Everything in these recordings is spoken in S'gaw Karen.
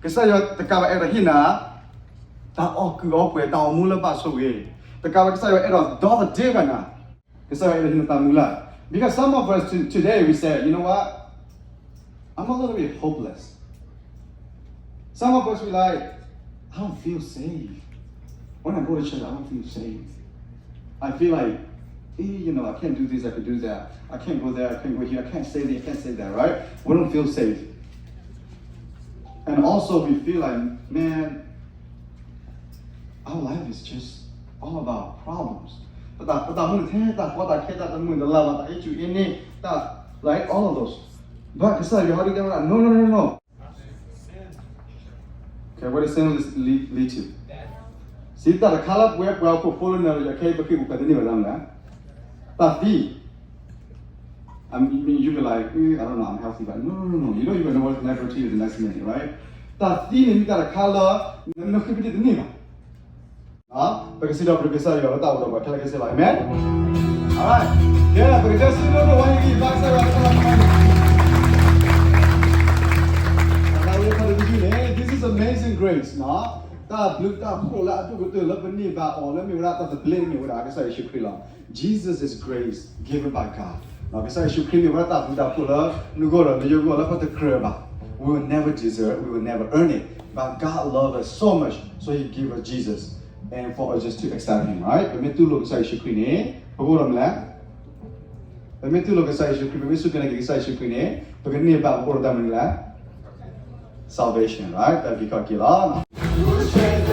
ကစၢ်ယွၤတကးဘၣ်အဲၣ်ဒိးဟ့ၣ်နၤ တၢ်အီၣ်ကုၢ်အီပှဲၤ တၢ်အိၣ်မူလၢဘၣ်ဆိၣ်ဂ့ၤ, တကးဘၣ်ကစၢ်ယွၤအဲၣ်ဒိးဒီသဒၢဘၣ်နၤ, ကစၢ်ယွၤအဲၣ်ဒိးဟ့ၣ်နၤတၢ်မုၢ်လၢ်. Because some of us to, today we say, you know what? I'm a little bit hopeless. Some of us we like, I don't feel safe. When I go to church, I don't feel safe. I feel like, eh, you know, I can't do this, I could do that. I can't go there, I can't go here, I can't say this, I can't say that, right? We don't feel safe. And also we feel like, man, our life is just all about problems. ပတၢ်မူထဲတၢ်ကီတၢ်ခဲ တၢ်တမုာ်တလၤဘၣ် တၢ်အ့ၣ်ကူအ့န့ၣ် တၢ် like all of those. But ကစၢ်ယွၤဟီဒုတဲဝဲဒၣ် no, no, no, no. Okay, where does sin lead, lead to? စံးတၢ်တခါလၢပဝဲပှၤဟီၣ်ခိၣ်ဖိလၢနၤဒီးယၤခဲအံၤ ပဃ့ၢ်ပူၤဖျဲးတန့ၢ်ဘၣ်တၢ်မနုၤလဲၣ်. တၢ်သံ. I mean, you be like, eh, I don't know, I'm healthy, but no, no, no, no. You don't even know what never to you the next minute, right? တၢ်သံန့ၣ်မ့ၢ်တၢ်တခါလၢ နဃ့ၢ်ပူၤတန့ၢ်ဘၣ်. ပကစံးထီၣ်ပတြၢၤကစၢ်ယွၤလၢတၢ်အိၣ်ဒီးပှၤခဲလၢာ်ခဲဆ့လီၤ. Amen. All right. Yeah, ပကတဲစံးထီၣ်ပတြၢၤဝဲအံၤ ဘၣ်ကစၢ်ယွၤလၢတၢ်အိၣ်ဒီးပှၤခဲလၢာ်ခဲဆ့လီၤ. အဝဲခီတနံၤန့ၣ် this is amazing grace နီၤ. တၢ်ဘျုးတၢ်ဖှိၣ်လၢအဒိၣ်ကတၢၢ်လၢပန့ၢ်ဘၣ်အီၤ လၢမ့ၢ်ဝဲဒၣ်တၢ်သဘျ့မ့ၢ်ဝဲဒၣ်ကစၢ်ယ့ၣ်ၡူးခရံာ်လီၤ. Jesus is grace given by God. နီၤ ကစၢ်ယ့ၣ်ၡူးခရံာ်မ့ၢ်ဝဲဒၣ်တၢ်ဘျုးတၢ်ဖှိၣ်လၢနဂီၢ်ဒီးနယဂီၢ်လၢပတကြၢးဘၣ်. We will never deserve, we will never earn it. But God loved us so much, so He gave us Jesus. And for us just to accept Him, right? ပမ့ၢ်တူၢ်လိာ်ကစၢ်ယ့ၣ်ၡူးခရံာ်န့ၣ် ပကအိၣ်ဒီးမနုၤလဲၣ်. ပမ့ၢ်တူၢ်လိာ်ကစၢ်ယ့ၣ်ၡူးခရံာ် ပမ့ၢ်စူၢ်က့ၤနာ်က့ၤကစၢ်ယ့ၣ်ၡူးခရံာ်န့ၣ် ပကန့ၢ်ဘၣ်ပအိၣ်ဒီးတၢ်မနုၤလဲၣ်. Salvation, right? တၢ်အုၣ်က့ၤခီၣ်က့ၤလီၤ.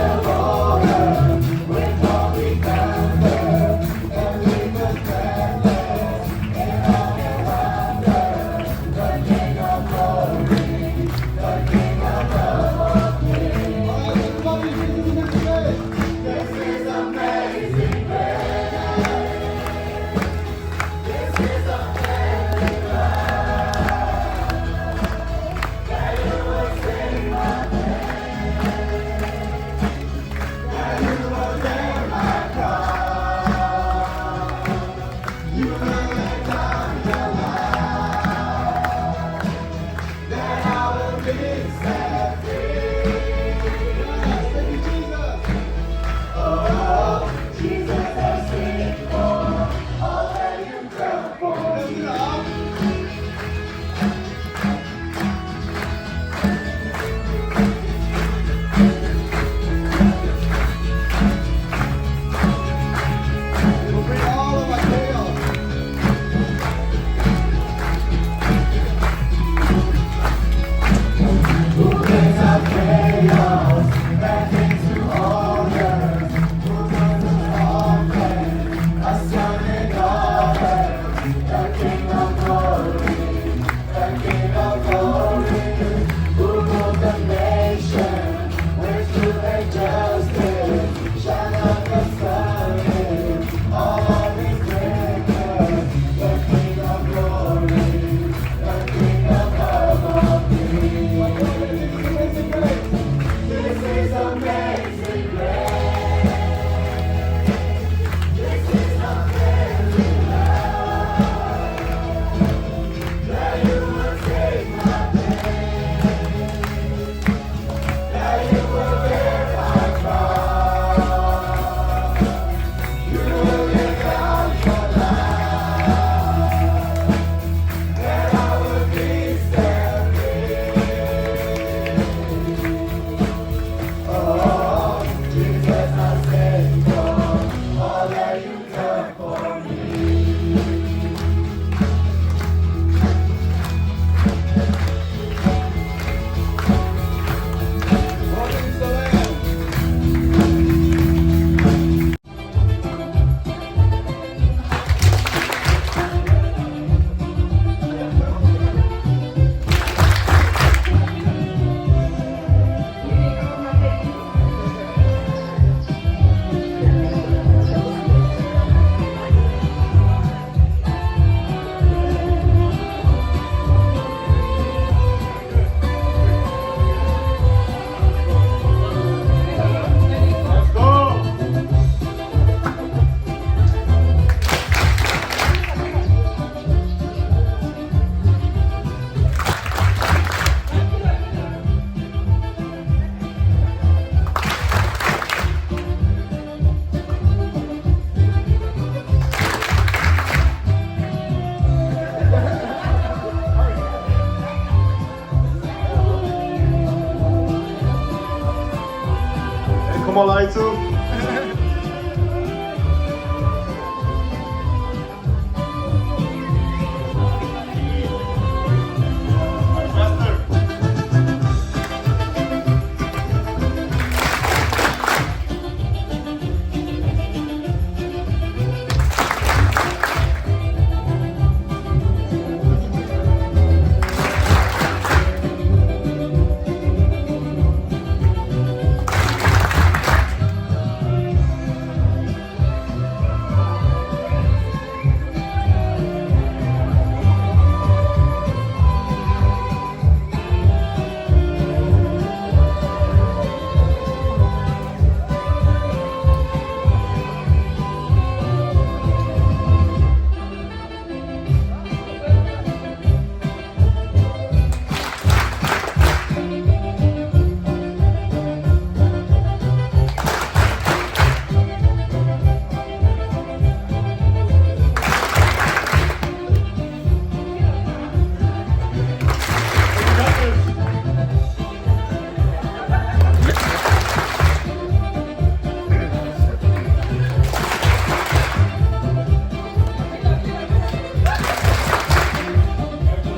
မလၢအံၤသူ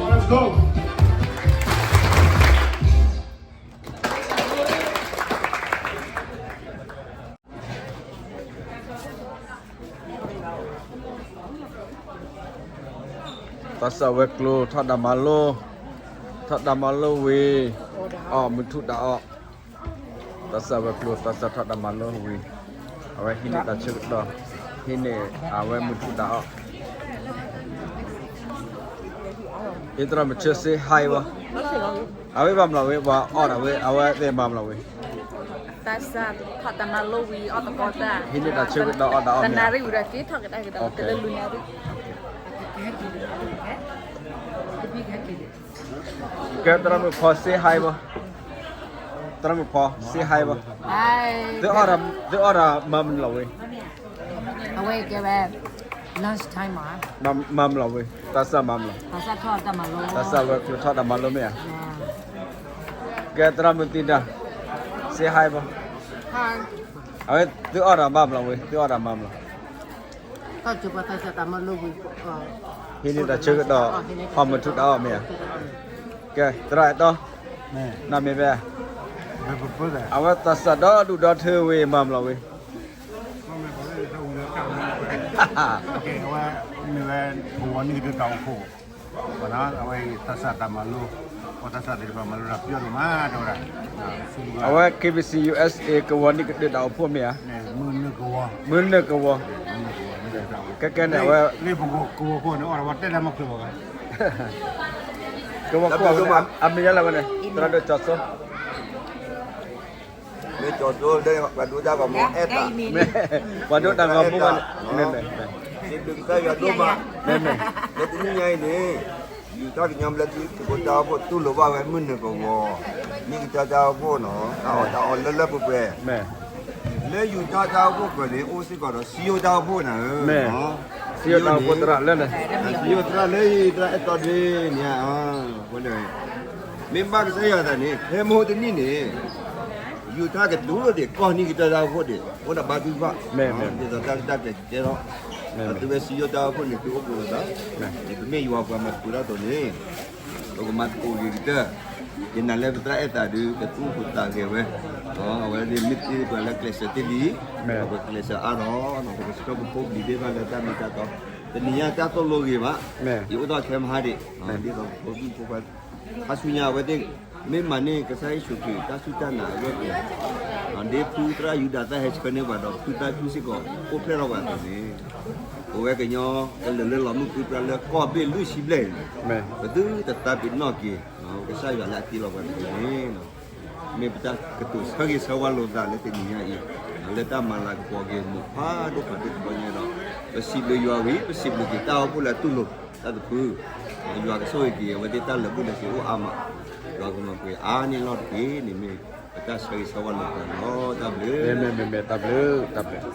Let's go. သးစၢ်ဝဲၤကျိၤ ထီၣ်တၢ်မၤလိ, ထီၣ်တၢ်မၤလိဝံၤ အီၣ်မုၢ်ထူၣ်တၢ်အီၣ်, သးစၢ်ဝဲၤကျိၤ သးစၢ်ထီၣ်တၢ်မၤလိဝံၤ အဝဲဟံးန့ၢ်တၢ်ဆၢကတီၢ်, ဟံးန့ၢ်အဝဲမုၢ်ထူၣ်တၢ်အီၣ်, အံၤသရၣ်မုၣ်ဆၢ say hi ဘၣ်, အဝဲဘၣ်မျးဝဲ ပှၤအီၣ်ဒၣ်ဝဲ အဝဲသ့ၣ်မၤမျးဝဲ သးစၢ်ထီၣ်တၢ်မၤလိဝံၤ အီၣ်သကိးတၢ်, ဟံးန့ၢ်တၢ်ဆၢကတီၢ် အီၣ်တၢ်အီၣ်မ့ၢ်ဧါ, တနၣ်ရံၣ်ဝံၤဒီးက့ၤထီၣ်ကဒါက့ၤဒီး တလၢလူညါရံၣ်, ကဲ သရၣ်မုၣ်ဖီ say hi ဘၣ်, သရၣ်မုၣ်ဖီ say hi ဘၣ်, သုအီၣ်တၢ်မၤမနုၤလီၤဝဲ အဝဲကဲဝဲ lunch time မး, မၤမလီၤဝဲ, သးစၢ်မၤမလီၤ, သးစၢ်ထီၣ်တၢ်မၤလိ, သးစၢ်ဝဲၤကျိၤထီၣ်တၢ်မၤလိမ့ၢ်ဧါ, ကဲ သရၣ်မုၣ်သံဒၢ် say hi ဘၣ်, အဝဲသုအီၣ်တၢ်မၤမလီၤဝဲ, သုအီၣ်တၢ်မၤမလီၤ, ဟံးန့ၢ်တၢ်ဆၢကတီၢ် အီၣ်မုၢ်ထူၣ်တၢ်အီၣ်မ့ၢ်ဧါ, ကဲ သရၣ်အဲၣ်တီ, နမ့ၢ်ဝဲ အဝဲသးစၢ်ဒီဒူၣ်ဒီထၢဝဲ မၤမလီၤဝဲ အဝဲမ့ၢ်ဝဲ ကဝီၤနံၣ်ကတၢၢ်တၢ်အိၣ်ဖှိၣ်, အဝဲသးစၢ်တၢ်မၤလိ, ပှၤသးစၢ်သ့ၣ်တဖၣ်မၤလိတၢ်ပျီဒိၣ်မး တဲဝဲဒၣ်, အဝဲ K B C U S A ကဝီၤနံၣ်ကတၢၢ်တၢ်အိၣ်ဖှိၣ်မ့ၢ်ဧါ, မုၢ်နုာ်ကဝီၤ, မုၢ်နုာ်ကဝီၤ, ကဲကဲန့ၣ် အဝဲ လၢပကဝီၤဖိန့ၣ် အီၣ်တၢ်ဝဲတဲဒၣ်မၤချုးဘၣ်ဂၤ, ကဝီၤဖိ အမ့ၢ်ယါလၢဝဲန့ၣ် သရၣ်ဒိၣ်ကၠီၤစိ မ့ၢ်ကၠီၤစိလၢပှၤဒိတၢ်ဂီၤမူအဲၣ်တၢ်, မ့ၢ်ပှၤဒိတၢ်ဂီၤမူဘၣ်န့ၣ်, မ့ၢ်မ့ၢ်, စံးဘျုးကစၢ်ယွၤဒိၣ်မး, မ့ၢ်မ့ၢ်, လၢတနံၤညါအံၤန့ၣ်, ယူၤထၣ်ကညီဘျၢထံခရံာ်ဖိတၢ်အိၣ်ဖှိၣ်တူၢ်လိာ်ဘၣ်ဝဲမုၢ်နုာ်ကဝီၤ, နံၣ်ကတၢၢ်တၢ်အိၣ်ဖှိၣ်နီၤ, တၢ်အီၣ်တၢ်အီလၢလၢပှဲၤပှဲၤ, လၢယူၤထၣ်တၢ်အိၣ်ဖှိၣ်ပှဲၤန့ၣ် အိၣ်စ့ၢ်ကီးဒီးစံယိၣ်တၢ်အိၣ်ဖှိၣ်နၤဧၢ, စံယိၣ်တၢ်အိၣ်ဖှိၣ်သရၣ်လၢန့ၣ်, စံယိၣ်သရၣ်လၢအံၤ သရၣ်အဲၣ်တီဒ့န့ၣ်, မ့ၢ်ဘၣ်ကစၢ်ယွၤအသးန့ၣ် ဟဲမ့ၢ်တနံၣ်န့ၣ်, ယူၤထၣ်ကတူၢ်လိာ်ဒံး ကီၢ်နံၣ်ကတၢၢ်တၢ်အိၣ်ဖှိၣ်ဒံး အိၣ်ဒီးဘါထုကဖၣ်, ဒ်သိးတၢ်ကတၢၢ်တဲာ်တဲာ်လီၤ, ဒီးသုဝဲစံယိၣ်တၢ်အိၣ်ဖှိၣ်န့ၣ် သုအိၣ်ပူၤလိာ်သး, ပမ့ၢ်ယွၤပှၤမၤသကိးတၢ်အသိးန့ၣ်, ပကမၤသကိးဂ့ၤကတၢၢ်, ယနာ်လၢပသရၣ်အဲၣ်သးဒုး ကသူၣ်ဟူးသးဂဲၤဝဲ, အဝဲသ့ၣ်မ့ၢ်သ့ပှၤလၢကျဲးစၢးသ့ၣ်လံ, ပကျဲးစၢးအါထီၣ်, ပကဆှၢပဖိပလံၤသ့ၣ်တဖၣ်လၢတၢ်မ့ၢ်တၢ်တီ, တနံၤညါတၢ်သိၣ်လိဂ့ၤဘၣ်, ယအိၣ်ထီၣ်ခဲမဟါဒံး, ဒ်သိးပဖိပလံၤဖိခွါ ခါဆူညါအဝဲသ့ၣ် မ့ၢ်မၤန့ၢ်ကစၢ်ယ့ၣ်ၡူးခရံာ်တၢ်စူၢ်တၢ်နာ်အဂီၢ်န့ၣ်, ဒ်ဖုသရၣ်ယူဒၤသၣ်ဟဲဆှၢန့ၢ်ပှၤဒီးဖုသၣ်ခုစ့ၢ်ကီး အိၣ်ဖျဲၣ်ထီၣ်ပှၤအသိးန့ၣ်, ပဝဲကညီကလုာ်လၢလီၤမုၢ်ပြံပြါလၢကီၢ်ဘ့ၣ်လွံၢ်ဆံဘျဲၣ်အံၤန့ၣ်, ပသုတသးပ့ၤနီၣ်က့ၤ ကစၢ်ယွၤလၢအတ့လီၤပှၤတဂ့ၤန့ၣ်, မ့ၢ်ပတၢ်ကတိၤဆၢဂ့ၤဆၢဝါလိာ်သးလၢတနံၤညါအံၤ, လၢတၢ်မၤလၤကပီၤက့ၤမုာ်ဖးဒိၣ်ဖးထီတဘျီညါဒီး, ပစံးဘျုးယွၤဝံၤ ပစံးဘျုးက့ၤတၢ်အိၣ်ဖှိၣ်လၢအတူၢ်လိာ်တၢ်တဖု, ယွၤကဆိၣ်ဂ့ၤက့ၤ အဝဲသ့ၣ်တၢ်လၢာ်ဘူၣ်လၢာ်စ့အိၣ်အါမး, ယွၤကမၤပှဲၤအါန့ၢ်လီၤတက့ၢ်န့ၣ်မ့ၢ် ပတၢ်ဆၢဂ့ၤဆၢဝါလိာ်သးန့ၣ်လီၤ. တၢ်ဘျုး, မ့မ့မ့မ့ တၢ်ဘျုး, တၢ်ဘျုး.